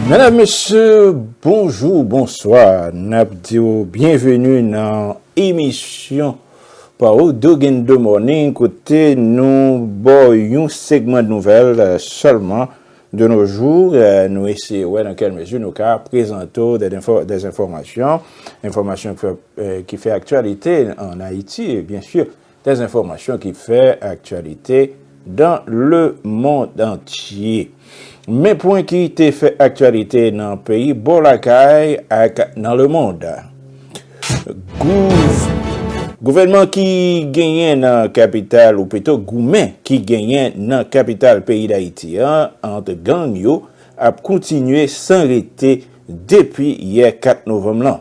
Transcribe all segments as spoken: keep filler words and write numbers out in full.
Medam, mesye, bonjou, bonswa. N ap di w byenveni nan emisyon pa ou, Doug in the Morning, kote nou ba w yon segman de nouvèl, eh, sèlman. De nos jours, eh, nou eseye wè nan kèl mezi nou ka prezante w des info-, des informations, enfòmasyon ki fè, eh, ki fè aktyalite an Ayiti, e byen si, des informations qui fait actualité dans le monde entier. Men pwen ki te fè aktyalite nan peyi bò lakay ak nan lemonn. Gouv-, gouvènman ki genyen nan kapital, ou pito goumen ki genyen nan kapital peyi Dayiti an, ant gang yo, ap kontinye san rete depi yè kat novanm lan.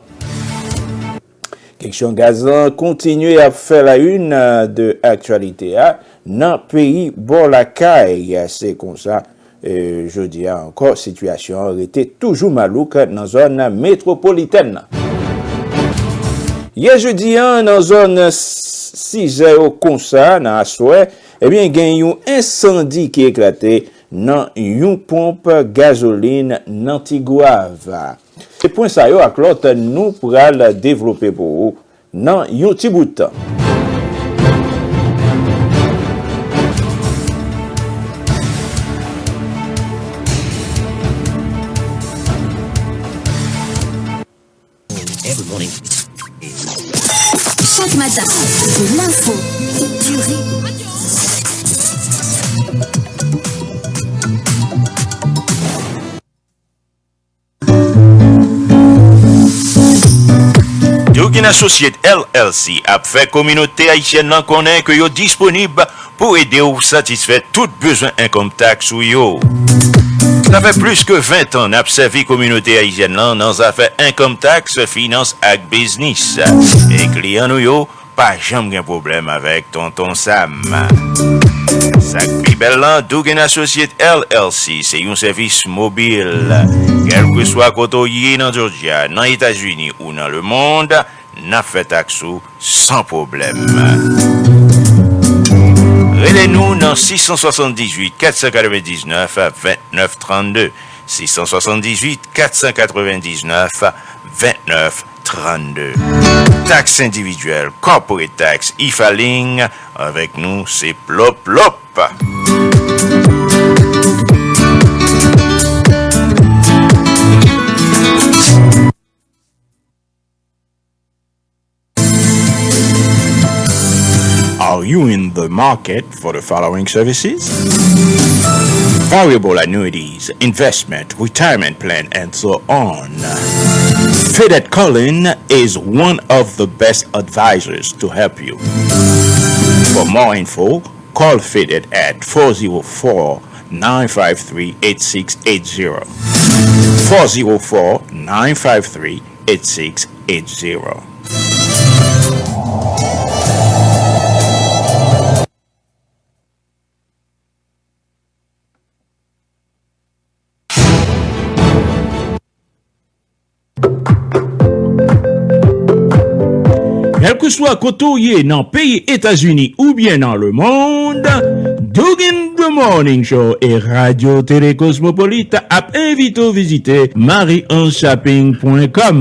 Kesyon gaz lan kontinye ap fè la une, euh, de aktyalite a nan peyi bò lakay. Se konsa, euh, jodi a ankò, sitiyasyon an rete toujou malouk nan zòn metwopolitèn nan. Yè jedi a, nan zòn s-, sizè yo konsa, nan aswè, ebyen, gen yon ensandi ki eklate nan yon ponp gazolin nan Tigwav. Se pwen sa yo ak lòt nou pral devlope pou ou nan yon ti bout tan. Every morning. Chaque matin, de l'info et du rire. Dugin Associate L L C ap fè kominote ayisyèn nan konnen ke yo disponib pou ede w satisfè tout bezwen income tax ou yo. Sa fè plis ke ven tan n ap sèvi kominote ayisyèn nan nan zafè income tax, finans ak biznis. E kliyan nou yo pa janm gen pwoblèm avèk Tonton Sam. Sa k pi bèl lan, Dugin Associate L L C se yon sèvis mobil. Kèlkeswa kote w ye nan Georgia, nan Etazini ou nan lemonn, n ap fè taks ou san pwoblèm. Rele nou nan six cent soixante-dix-huit quatre cent quatre-vingt-dix-neuf vingt-neuf trente-deux, six cent soixante-dix-huit quatre cent quatre-vingt-dix-neuf vingt-neuf trente-deux. Taks endividyèl, corporate tax, e-filing, avèk nou se plop plop. Are you in the market for the following services? Variable annuities, investment, retirement plan, and so on. Feded Colin is one of the best advisors to help you. For more info, call Feded at four zero four, nine five three, eight six eight zero. Four zero four, nine five three, eight six eight zero. Kèlkeswa kote w ye nan peyi Etazini oubyen nan lemonn, Doug in the Morning Show e Radyo Tele Kosmopolit ap envite w vizite Marie Ange Shopping pwen kòm.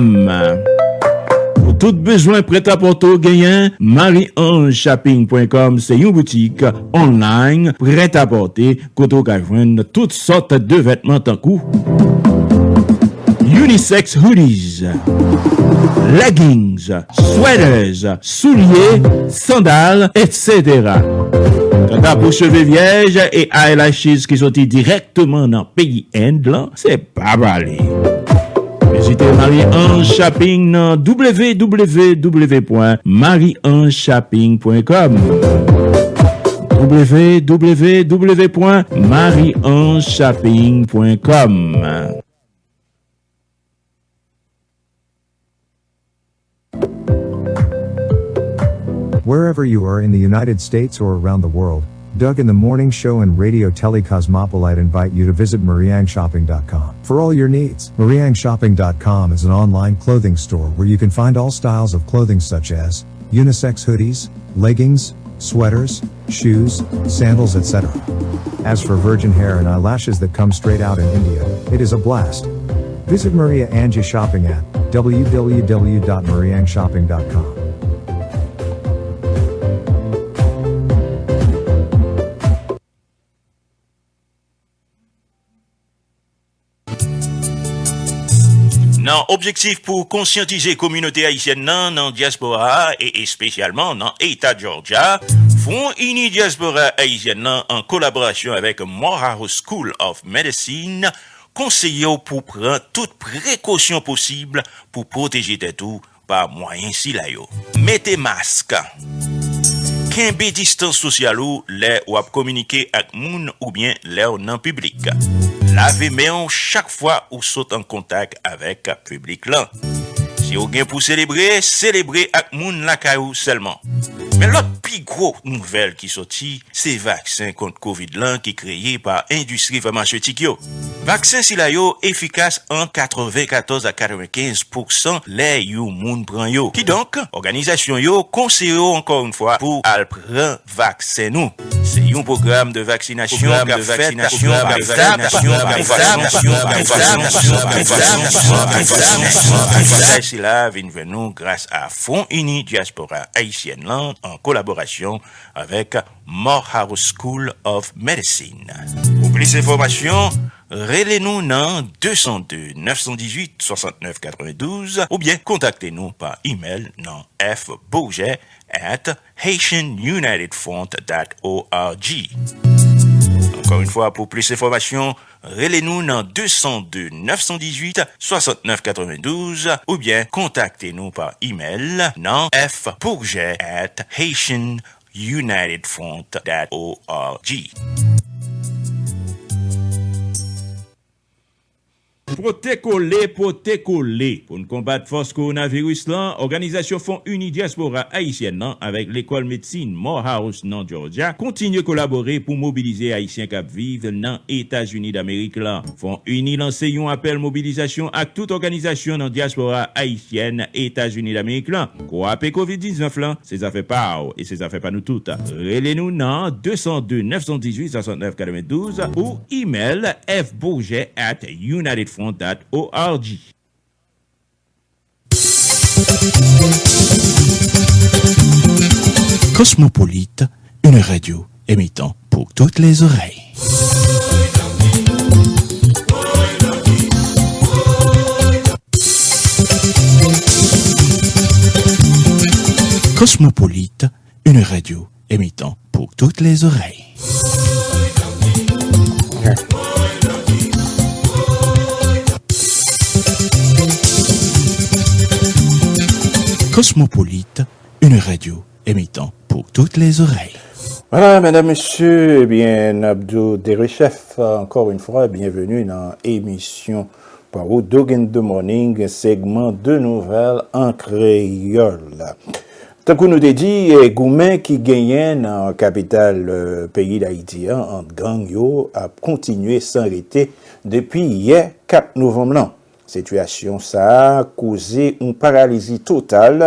Pou tout bezwen prètapòte w genyen, Marie Ange Shopping pwen kòm se yon boutik online prètapòte kote w ka jwenn tout sòt de vètman tankou unisex hoodies, leggings, sweaters, soulye, sandal, et cetera. Kanta pou cheve vyèj e eyelashes ki soti dirèkteman nan peyi End lan, se pa pale. Vizite Marie Ange Shopping nan w w w pwen marie ange shopping pwen kòm. W w w pwen marie ange shopping pwen kòm. Wherever you are in the United States or around the world, Doug in the Morning Show and Radio Tele Cosmopolite invite you to visit mariang shopping dot com. For all your needs, mariang shopping dot com is an online clothing store where you can find all styles of clothing such as unisex hoodies, leggings, sweaters, shoes, sandals, et cetera. As for virgin hair and eyelashes that come straight out in India, it is a blast. Visit Maria Angie Shopping at w w w dot mariangeshopping dot com. Nan objektif pou konsyantize kominote ayisyèn nan nan dyaspora a, e espesyalman nan Eta Jòjya, Fwon Ini Dyaspora Ayisyèn nan, an kolaborasyon avèk Morehouse School of Medicine, konseye w pou pran tout prekosyon posib pou pwoteje tèt ou pa mwayen sila yo. Mete mask. Kenbe distans sosyal ou lè w ap kominike ak moun oubyen lè w nan piblik. Lave men w chak fwa ou sot an kontak avèk piblik lan. Si w gen pou selebre, selebre ak moun lakay ou sèlman. Men lòt pi gwo nouvèl ki sòti, se vaksen kont kovid lan ki kreye pa endistri famasetik yo. Vaksen sila yo efikas ant katrevenkatòz a katrevenkenz pousan lè yon moun pran yo. Kidonk, òganizasyon yo konseye w ankò yon fwa pou al pran vaksen nou. Se yon pwogram de vaksinasyon k ap fèt etap pa etap. Mesaj sila vin jwenn nou gras a Fwon Ini Dyaspora Ayisyèn lan an kolaborasyon avèk Morehouse School of Medicine. Pou plis enfòmasyon, rele nou nan de san de, nèf san dizuit, swasantnèf katrevendouz oubyen kontakte nou pa imèl nan f bourget at haitian united front dot org. Ankò yon fwa, pou plis enfòmasyon, rele nou nan de san de, nèf san dizuit, swasantnèf katrevendouz oubyen kontakte nou pa imèl nan f bourget at haitian united front dot org. Pote kole, pote kole. Pou n konbat fòs kowonaviris lan, òganizasyon Fwon Ini Dyaspora Ayisyèn nan avèk Lekòl Medsin Morehouse nan Jòjya kontinye kolabore pou mobilize Ayisyen k ap viv nan Etazini Damerik lan. Fwon Ini lanse yon apèl mobilizasyon ak tout òganizasyon nan dyaspora ayisyèn Etazini Damerik lan. Kwape kovid diznèf lan, se zafè pa w e se zafè pa nou tout. Rele nou nan de san de, nèf san dizuit, swasantnèf katrevendouz ou imèl f bourget at united front dot org. Cosmopolite, une radio émettant pour toutes les oreilles. Cosmopolite, une radio émettant pour toutes les oreilles. Cosmopolite, une radio émettant pour toutes les oreilles. Vwala, medam, mesye, ebyen, n ap di w derechèf, ankò yon fwa, byenveni nan emisyon pa ou, Doug in the Morning, segman de nouvèl an kreyòl. Tankou nou te di, eh, goumen ki genyen nan kapital, eh, peyi Dayiti an, ant gang yo ap kontinye san rete depi yè kat novanm lan. Sitiyasyon sa a koze yon paralizi total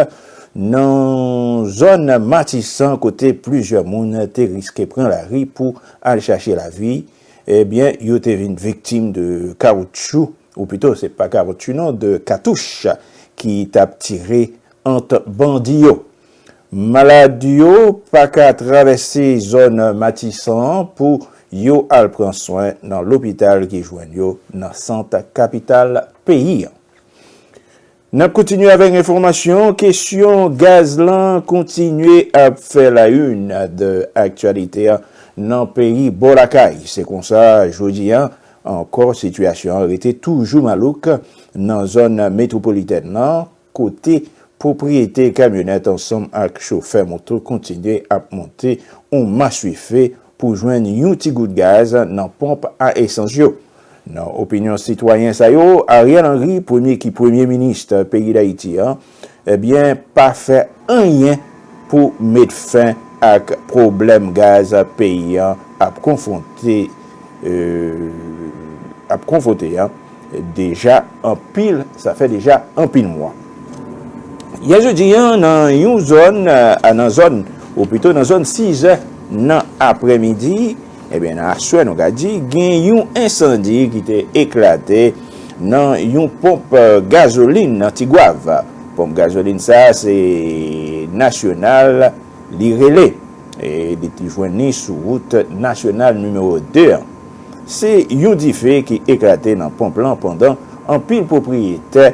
nan zòn Matisan, kote plizyè moun te riske pran lari pou al chache lavi. Ebyen, yo te vin viktim de kawoutchou, ou pito, se pa kawoutchou non, de katouch ki t ap tire ant bandi yo. Malad yo pa ka travèse zòn Matisan an pou yo al pran swen nan lopital ki jwenn yo nan sant kapital peyi an. N ap kontinye avèk enfòmasyon. Kesyon gaz lan kontinye ap fè la une de aktyalite a nan peyi bò lakay. Se konsa, jodi a ankò, sitiyasyon an rete toujou malouk nan zòn metwopolitèn nan, kote pwopriyetè kamyonèt ansanm ak chofè moto kontinye ap monte yon maswife pou jwenn yon ti gout gaz nan ponp a esans yo. Nan opinyon sitwayen sa yo, Ariel Henry, premye ki premye minis peyi Dayiti an, ebyen, pa fè anyen pou met fen ak pwoblèm gaz peyi an ap konfwonte, eh, ap konfwonte an deja anpil, sa fè deja anpil mwa. Yè jodi an, nan yon zòn, eh, nan zòn, ou pito nan zòn sizè nan aprèmidi, ebyen, nan aswè, nou ka di, gen yon ensandi ki te eklate nan yon ponp, eh, gazolin nan Tigwav. Ponp gazolin sa a se Nasyonal li rele. E li te jwenn li sou wout nasyonal nimewo de an. Se yon dife ki eklate nan ponp lan pandan anpil pwopriyetè,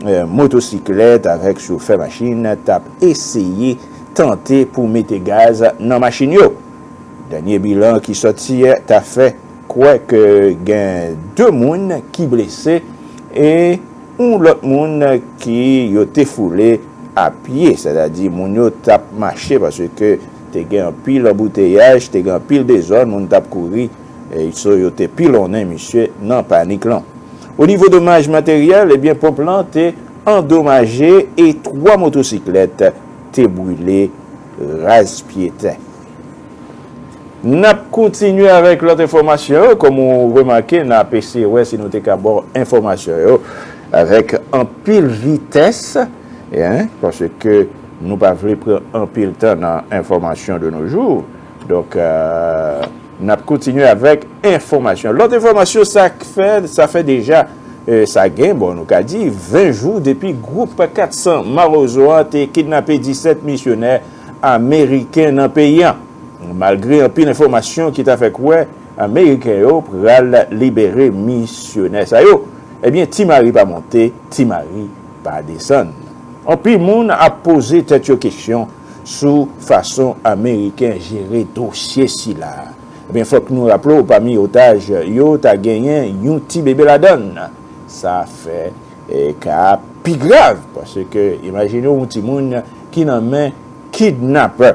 eh, motosiklèt avèk chofè machin t ap eseye tante pou mete gaz nan machin yo. Dènye bilan ki sòti a ta fè kwè ke gen de moun ki blese e yon lòt moun ki yo te foule a pye, sètadi moun yo t ap mache paske te gen anpil anbouteyaj, te gen anpil dezòd, moun t ap kouri, e so yo te pilonnen misye nan panik lan. O nivo domaj materyèl, ebyen, ponp lan te andomaje e twa motosiklèt te brile raz pyeten. N ap kontinye avèk lòt enfòmasyon yo. Kòm ou remake, n ap eseye wè si nou te ka ba w enfòmasyon yo avèk anpil vitès, en, paske nou pa vle pran anpil tan nan enfòmasyon de nos jours. Donk, euh, n ap kontinye avèk enfòmasyon. Lòt enfòmasyon, sa k fè, sa fè deja, eh, sa gen, bon, nou ka di, ven jou depi gwoup kat san Mawozo an te kidnape disèt misyonè ameriken nan peyi an. Malgre anpil enfòmasyon ki ta fè kwè Ameriken yo pral libere misyonè sa yo, ebyen, Ti Mari pa monte, Ti Mari pa desann. Anpil moun ap poze tèt yo kesyon sou fason Ameriken jere dosye sila. Ebyen, fòk nou raple w, pami otaj yo, ta genyen yon ti bebe ladann. Sa fè, eh, ka a pi grav, paske imajine w yon timoun ki nan men kidnapè.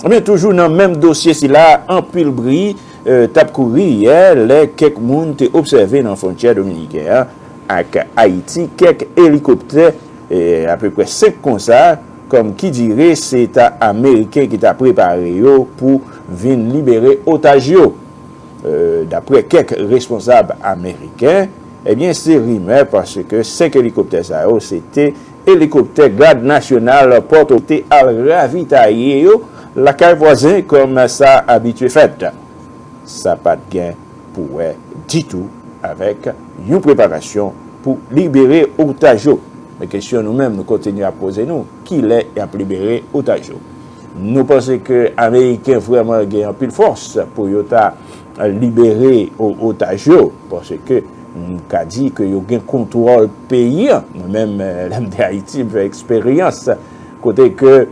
Ebyen, toujou nan menm dosye sila, anpil bri, eh, t ap kouri yè lè kèk moun te obsève nan fwontyè dominiken an ak Ayiti kèk elikoptè, eh, apeprè senk konsa, kòm ki dire se ta Ameriken ki ta prepare yo pou vin libere otaj yo. Eh, daprè kèk responsab ameriken, ebyen, se rimè paske senk elikoptè sa yo se te elikoptè Gad Nasyonal Pòtoprens te al ravitaye yo lakay vwazen kòm sa abitye fèt. Sa pa t gen pou wè ditou avèk yon preparasyon pou libere otaj yo. Men kesyon nou menm, nou kontinye ap poze nou, kilè y ap libere otaj yo? Nou panse ke Ameriken vrèman gen anpil fòs pou yo ta libere o-, otaj yo, paske m ka di ke yo gen kontwòl peyi an. Mwen menm, eh, lè m te Ayiti, m fè eksperyans kote ke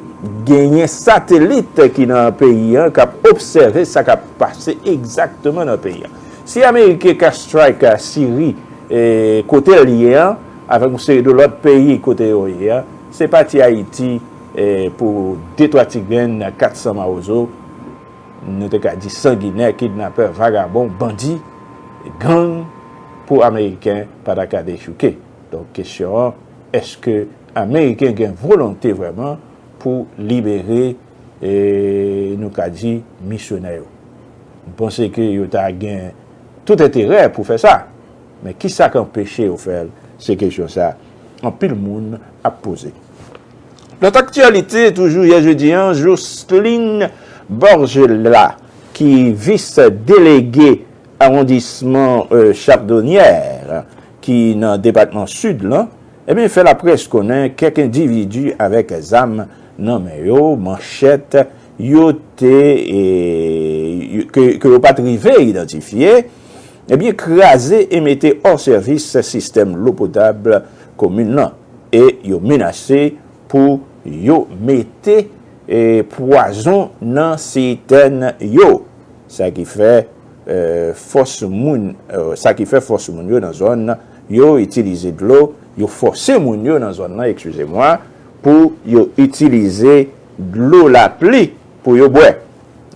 genyen satelit ki nan peyi an k ap obsève sa k ap pase egzakteman nan peyi an. Si Ameriken ka strike a Siri, eh, kote l ye an, avèk yon seri de lòt peyi kote yo ye an, se pa ti Ayiti, eh, pou de twa ti grenn kat san Mawozo, nou te ka di sanginè, kidnapè, vagabon, bandi, gang, pou Ameriken pa ta ka dechouke. Donk, kesyon an, èske Ameriken gen volonte vrèman pou libere, e, nou ka di, misyonè yo? M panse ke yo ta gen tout enterè pou fè sa. Men kisa k anpeche yo fè l? Se kesyon sa anpil moun ap poze. Lòt aktyalite, toujou yè jedi an, Jocelyne Borgella, ki vis delege awondisman, eh, Chardonnières, ki nan depatman Sid lan, ebyen, fè laprès konnen kèk endividi avèk zam nan men yo, manchèt, yo te, eh, ke, ke yo pa t rive idantifye, ebyen, kraze e mete hors service sistèm dlo potab komin nan. E yo menase pou yo mete, eh, pwazon nan sitèn yo. Sa ki fè, eh, fòs moun, eh, sa ki fè fòs moun yo nan zòn nan, yo itilize dlo, yo fòse moun yo nan zòn nan, eskize mwa, pou yo itilize dlo lapli pou yo bwè.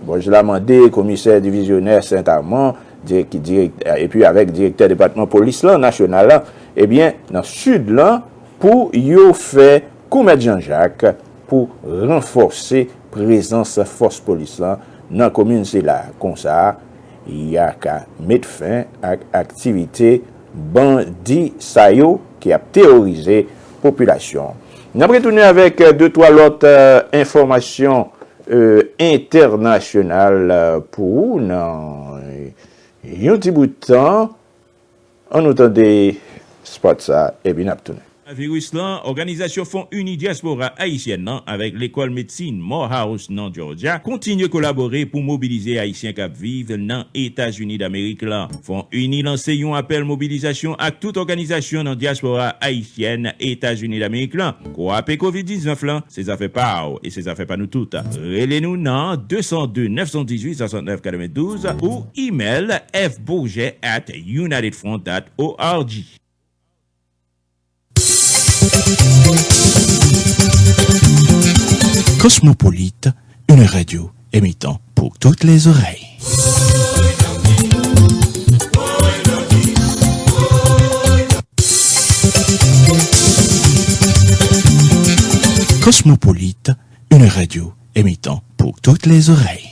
Bòj la mande komisè divizyonè Sent Amand, dirèk-, dirèk-, epi avèk direktè depatman polis lan, nasyonal lan, ebyen, nan Sid lan, pou yo fè kou Mèt Jan Jak pou ranfòse prezans fòs polis lan nan komin sila. Konsa, y a ka met fen ak aktivite bandi sa yo ki ap teworize popilasyon. N ap retounen avèk de twa lòt, eh, enfòmasyon, eh, entènasyonal, eh, pou ou nan yon ti bout tan. Ann nou tande spòt sa, epi n ap tounen. Viris lan, òganizasyon Fon Ini Dyaspora Ayisyèn nan avèk Lekòl Medsin Morehouse nan Georgia kontinye kolabore pou mobilize Ayisyen k ap viv nan Etazini Damerik lan. Fon Ini lanse yon apèl mobilizasyon ak tout òganizasyon nan dyaspora ayisyèn Etazini Damerik lan. Kwape kovid diznèf lan, se zafè pa w e se zafè pa nou tout. Rele nou nan de san de, nèf san dizuit, swasantnèf katrevendouz ou imèl f bourget at united front dot org. Cosmopolite, une radio émettant pour toutes les oreilles. Cosmopolite, une radio émettant pour toutes les oreilles.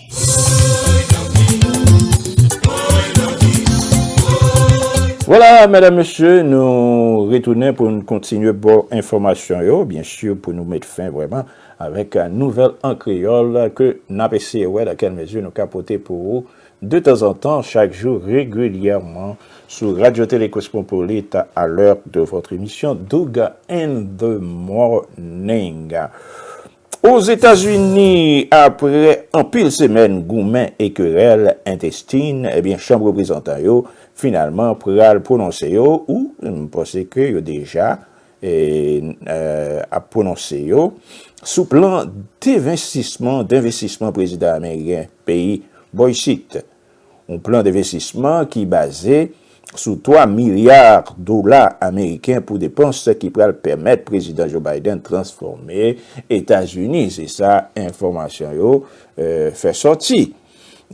Vwala, medam, mesye, nou retounen pou n kontinye ba w enfòmasyon yo, byen si pou nou met fen vrèman avèk nouvèl an kreyòl ke n ap eseye wè dans quelle mesure nou ka pote pou ou de tanzantan, chak jou, regilyèman, sou Radio Télé Cosmopolite, à l'heure de votre émission Doug in the Morning. Ozetazini, apre anpil semèn goumen e kerèl entestin, ebyen, Chanm Reprezantan yo finalman pral pwononse yo, ou m panse ke yo deja e, e, ap pwononse yo sou plan deventisman, denvestisman prezidan ameriken peyi bòysit. Yon plan denvestisman ki baze sou twa milya dola ameriken pou depans ki pral pèmèt prezidan Joe Biden transfòme Etazini. Se sa enfòmasyon yo, e, fè sòti.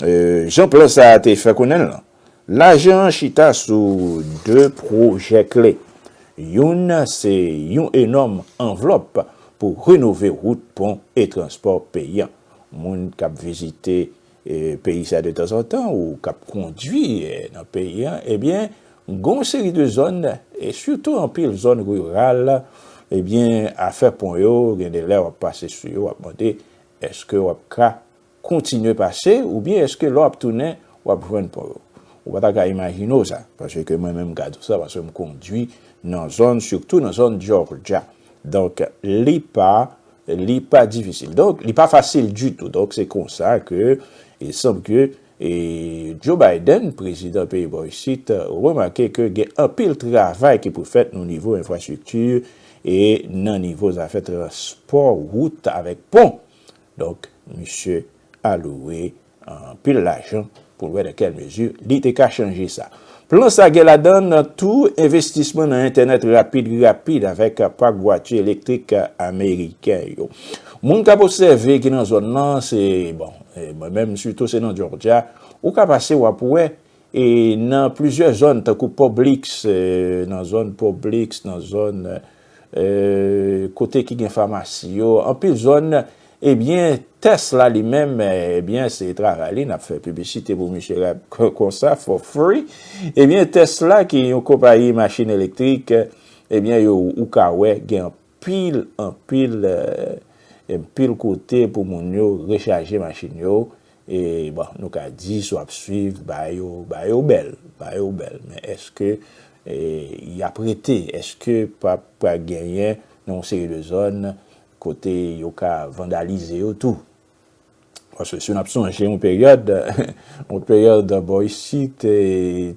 E, jan plan sa a te fè konnen l lan, lajan an chita sou de pwojè kle. Youn, se yon enòm anvlòp pou renove wout, pon e transpò peyi a. Moun k ap vizite, e, peyi sa a de tanzantan ou k ap kondui, e, nan peyi a, ebyen, gen yon seri de zòn, e sitou anpil zòn riral, ebyen, afè pon yo, gen de lè w ap pase sou yo, w ap mande, èske w ap ka kontinye pase, oubyen èske lè w ap tounen, w ap jwenn pon yo? Ou pa ta ka imajine w sa, paske mwen menm m ka di w sa, paske m kondui nan zòn, sitou nan zòn Georgia. Donk, li pa, li pa difisil. Donk, li pa fasil ditou. Donk, se konsa ke, e sanble ke, e Joe Biden, prezidan peyi bòysit, remake ke gen anpil travay ki pou fèt nan nivo enfrastrikti e nan nivo zafè transpò wout avèk pon. Donk, misye alwe anpil lajan pou l wè nan kèl mezi li te ka chanje sa. Plan sa gen ladan l tou envestisman nan entènèt rapid, rapid avèk pak vwati elektrik ameriken yo. Moun k ap obsève ki nan zòn nan, se, bon, e mwen menm, sitou se nan Georgia, ou ka pase, w ap wè, e nan plizyè zòn, tankou Publix, e nan zòn Publix, nan zòn, e, kote ki gen famasi yo, anpil zòn, ebyen, Tesla li menm, ebyen, se travay li, n ap fè piblisite pou misye la konsa, for free. Ebyen, Tesla, ki yon konpayi machin elektrik, ebyen, yo, ou ka wè, gen anpil, anpil, e, anpil kote pou moun yo rechaje machin yo. E, bon, nou ka di, si w ap swiv, bagay yo, bagay yo bèl, bagay yo bèl. Men èske, e, y ap rete? Èske pa, pa genyen nan yon seri de zòn kote yo ka vandalize yo tou? Paske si n ap sonje yon peryòd, yon peryòd bò isit, te,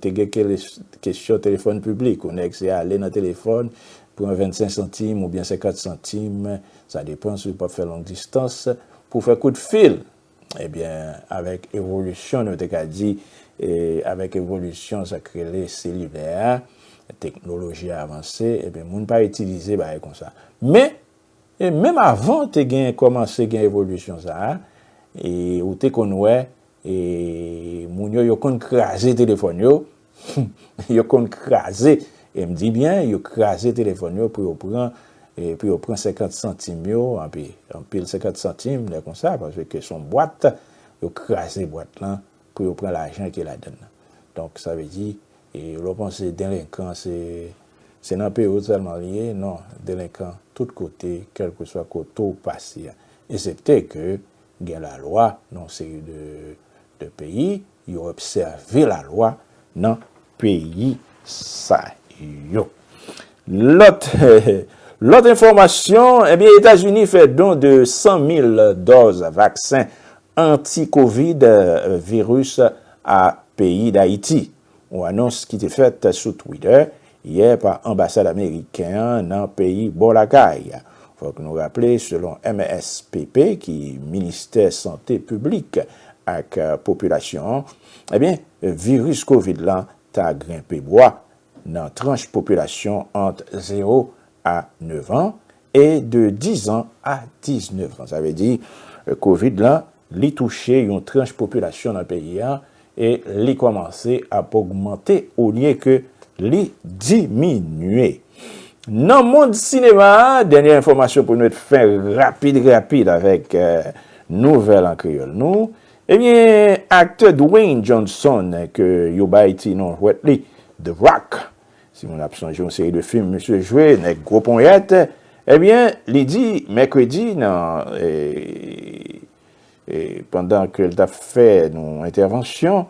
te gen kele-, kesyon telefòn piblik. Yon nèg se ale nan telefòn, pran vennsenk santim oubyen senkant santim, sa depann si w p ap fè long distans, pou fè kout fil. Ebyen, avèk evolisyon, nou te ka di, e, avèk evolisyon sa k rele selilè a, teknoloji a avanse, ebyen, moun pa itilize bagay konsa. Men, e menm avan te gen, kòmanse gen evolisyon sa a, e ou te konn wè, e moun yo, yo konn kraze telefòn yo, yo konn kraze, e m di byen, yo kraze telefòn yo pou yo pran, e pou yo pran senkant santim yo, anpi, anpil senkant santim, lè konsa, paske se yon bwat, yo kraze bwat lan pou yo pran lajan ki ladan l lan. Donk, sa vle di, e lè w panse delenkan se, se nan peyi w sèlman li ye, non, delenkan tout kote, kèlkeswa kote w pase a. Eksepte ke gen lalwa nan yon seri de, de peyi, yo obsève lalwa nan peyi sa yo. Lòt, lòt enfòmasyon, ebyen, Etazini fè don de san mil dòz vaksen anti-Covid, eh, viris a peyi Dayiti. Yon anons ki te fèt sou Twitter yè pa anbasad ameriken an nan peyi bò lakay. Fòk nou raple, selon M S P P, ki Ministè Sante Piblik ak, eh, Popilasyon an, ebyen, viris Covid lan ta grenpe bwa nan tranch popilasyon ant zewo a nèf an e de diz an a diznèf an. Sa vle di, eh, Covid lan, li touche yon tranch popilasyon nan peyi a e li kòmanse ap ogmante olye ke li diminye. Nan mond sinema a, dènye enfòmasyon pou nou mete fen rapid, rapid avèk, eh, nouvèl an kreyòl nou. Ebyen, aktè Dwayne Johnson, ke yo bay ti non jwèt li, The Rock, si moun ap sonje yon seri de fim misye jwe, nèg gwo ponyèt, ebyen, li di mèkredi nan, eh, eh, pandan ke l t ap fè yon entèvansyon,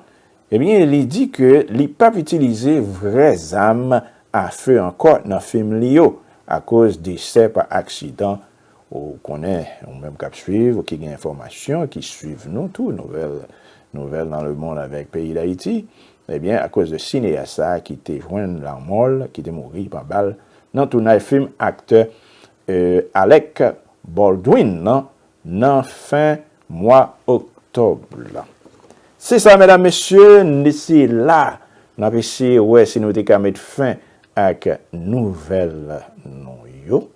ebyen, li di ke li p ap itilize vrè zam a fe ankò nan fim li yo, akoz desè pa aksidan. Ou konnen, ou menm k ap swiv, ou ki gen enfòmasyon, ki swiv nou tou, nouvèl, nouvèl nan lemonn avèk peyi Dayiti, ebyen, akoz de sineyas sa a ki te jwenn lanmò l, ki te mouri pa bal nan tounaj fim aktè, eh, Alec Baldwin nan, nan fen mwa oktòb la. Se sa, medam, mesye, n-, se la n ap eseye wè si nou te ka met fen ak nouvèl nou yo,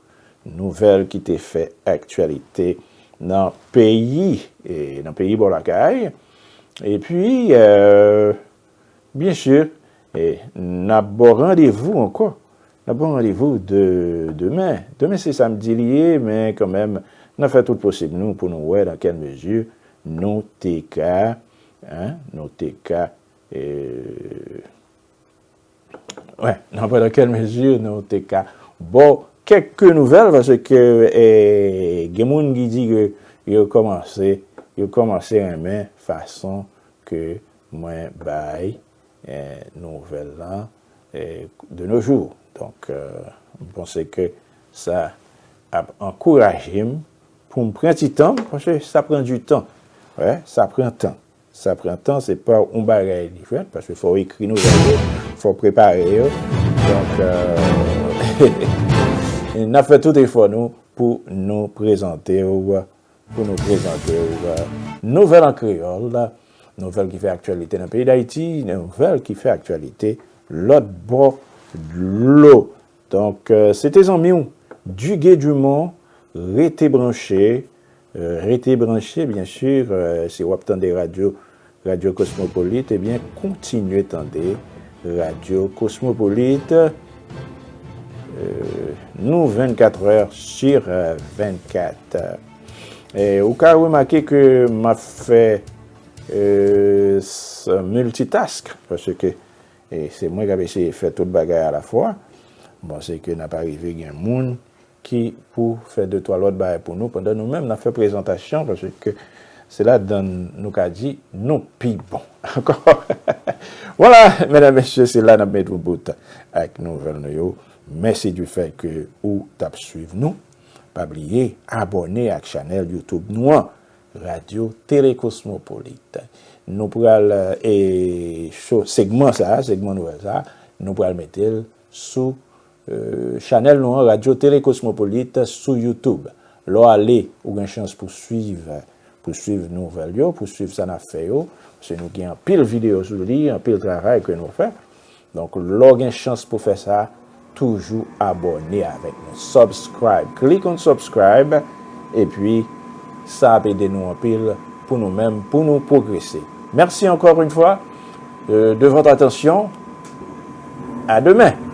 nouvèl ki te fè aktyalite nan peyi, e nan peyi bò lakay. Epi, eh, byen si, e n ap ba w randevou ankò. N ap ba w randevou de, demen. Demen se samdi li ye, men kanmenm, n ap fè tout posib nou pou nou wè nan kèl mezi nou te ka, en, nou te ka, eh, wè, n ap wè nan kèl mezi nou te ka ba w kèk nouvèl, paske, eh, gen moun ki di ke yo kòmanse, yo kòmanse renmen fason ke mwen bay, eh, nouvèl lan, eh, de nos jours. Donk, eh, m panse ke sa ap ankouraje m pou m pran ti tan, paske sa pran du temps. Wè, sa pran tan. Sa pran tan, se pa yon bagay li fèt, paske fò w ekri nouvèl yo, fò w prepare yo. Donk, eh, n ap fè tout efò nou pou nou prezante w, pou nou prezante w, eh, nouvèl an kreyòl, nouvèl ki fè aktyalite nan peyi Dayiti, nouvèl ki fè aktyalite lòt bò dlo. Donk, eh, se te zanmi w, Dugué Dumont, rete branche, eh, rete branche, byen si, eh, si w ap tande radyo, Radyo Kosmopolit, ebyen, kontinye tande Radyo Kosmopolit, eh, nou vennkat è sur, eh, vennkat. Eh, ou ka remake ke m ap fè, eh, s-, multitask, paske, eh, se mwen k ap eseye fè tout bagay alafwa. M panse ke n ap arive gen moun ki pou fè de twa lòt bagay pou nou, pandan nou menm n ap fè prezantasyon, paske se ladan nou ka di nou pi bon ankò. Vwala, medam, mesye, se la n ap met yon bout ak nouvèl nou yo. Mèsi du fè ke ou t ap swiv nou. Pa bliye abòne ak chanèl YouTube nou an, Radyo Tele Kosmopolit. Nou pral, eh, cho-, segman sa, segman nouvèl sa, nou pral mete l sou, eh, chanèl nou an, Radyo Tele Kosmopolit, sou YouTube. Lè w ale, ou gen chans pou swiv, pou swiv nouvèl yo, pou swiv sa n ap fè yo, paske nou gen anpil videyo sou li, anpil travay ke nou fè. Donk, lè w gen chans pou fè sa, toujou abòne avèk nou. Subscribe. Click on subscribe. Epi, sa ap ede nou anpil pou nou menm, pou nou pwogrese. Merci encore une fois, euh, de votre attention. À demain.